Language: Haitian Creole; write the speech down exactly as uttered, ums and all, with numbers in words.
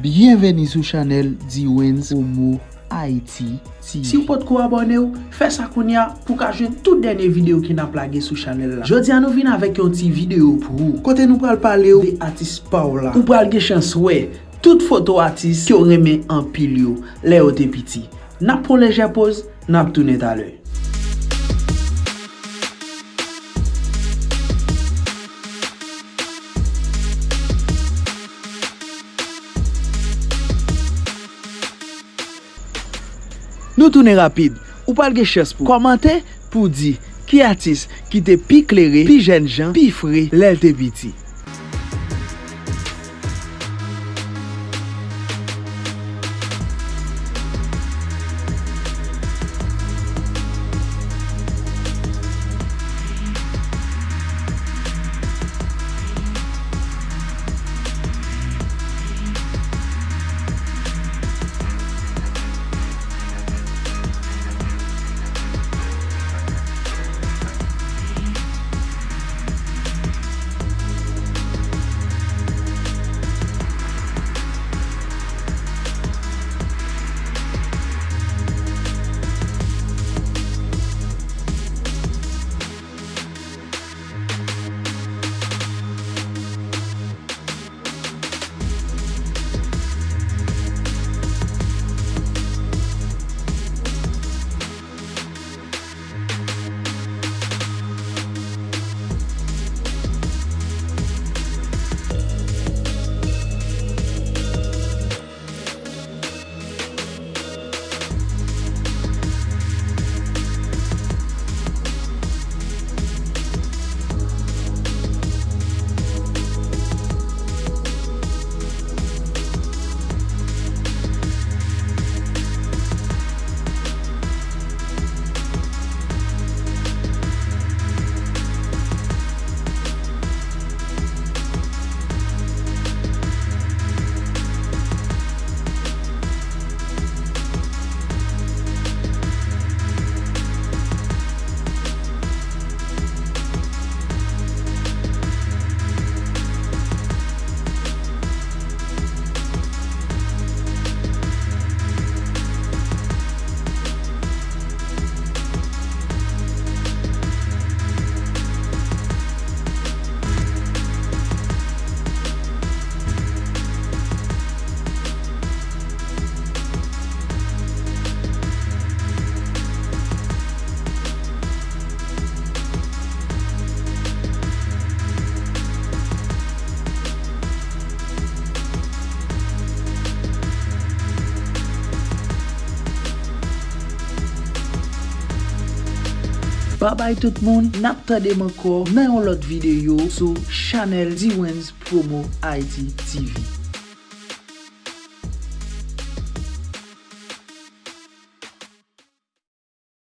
Byenveni sou chanèl Dwens Promo Haiti T V. Si w potko abòne w, fè sa kounye a pou w ka jwenn tout dènye videyo ke n ap lage sou chanèl la. Jodi a nou vin avèk yon ti videyo pou ou, kote nou pral pale w de atis pa w la. Ou pral gen chans wè tout foto atis ke w renmen anpil yo lè yo te piti. N ap pran yon lejè poz, n ap tounen talè. Nou tounen rapid. Ou pral gen chans pou kòmante, pou di ki atis ki te pi klere, pi jènjan, pi fre lè l te piti. Babay tout moun, n ap tande m ankò nan yon lòt videyo sou chanèl Dwens Promo Haiti T V.